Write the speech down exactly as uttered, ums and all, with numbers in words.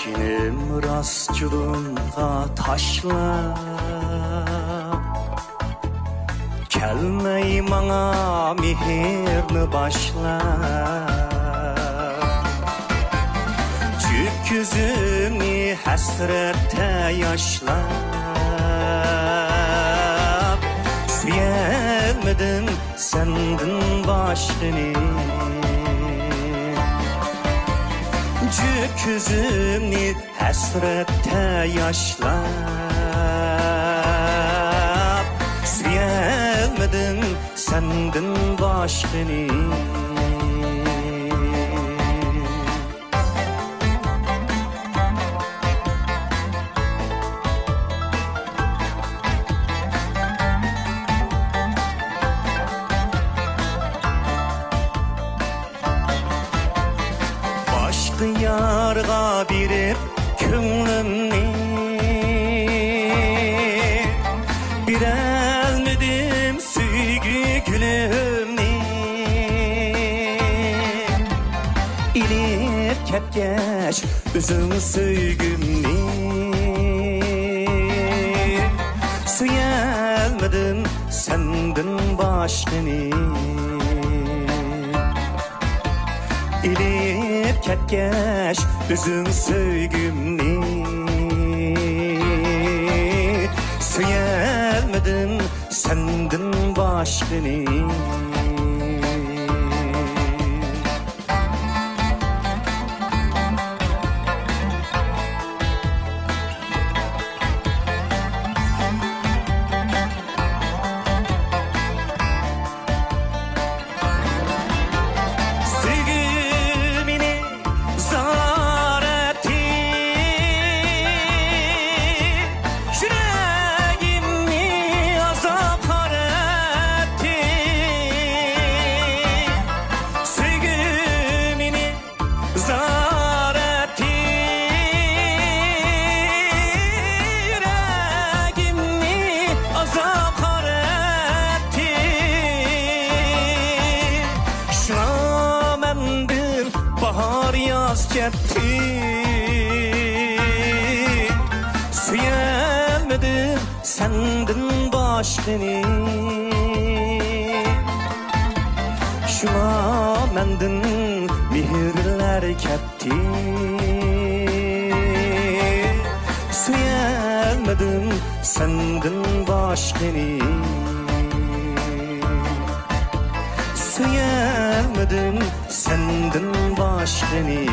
جېنىم راست جۇدۇنغا تاشلاپ، كەلمەي ماڭا مېھىرنى باشلاپ. جۈپ كۆزۈمنى ھەسرەتتە ياشلاپ، سۆيەلمىدىم سەندىن باشقىنى. جۈپ كۆزۈمنى ھەسرەتتە ياشلاپ، سۆيەلمىدىم سەندىن باشقىنى. باشقا يارغا بېرىپ كۆڭلۈمنى، بېرەلمىدىم سۆيگۈ گۈلۈمنى. ئېلىپ كەتكەچ ئۆزۈڭ سۆيگۈمنى، سۆيەلمىدىم سەندىن باشقىنى. ئېلىپ كەتكەچ ئۆزۈڭ سۆيگۈمنى، سۆيەلمىدىم سەندىن باشقىنى. سۆيگۈ مېنى زار ئەتتى، يۈرەگىمنى ئازاب خار ئەتتى. سۆيگۈ مېنى زار ئەتتى، يۈرەگىمنى ئازاب خار ئەتتى. شۇڭا مەندىن باھار ياز كەتتى، سۆيەلمىدىم سەندىن باشقىنى. شۇڭا مەندىن مېھىرلەر كەتتى، سۆيەلمىدىم سەندىن باشقىنى. سۆيەلمىدىم سەندىن باشقىنى.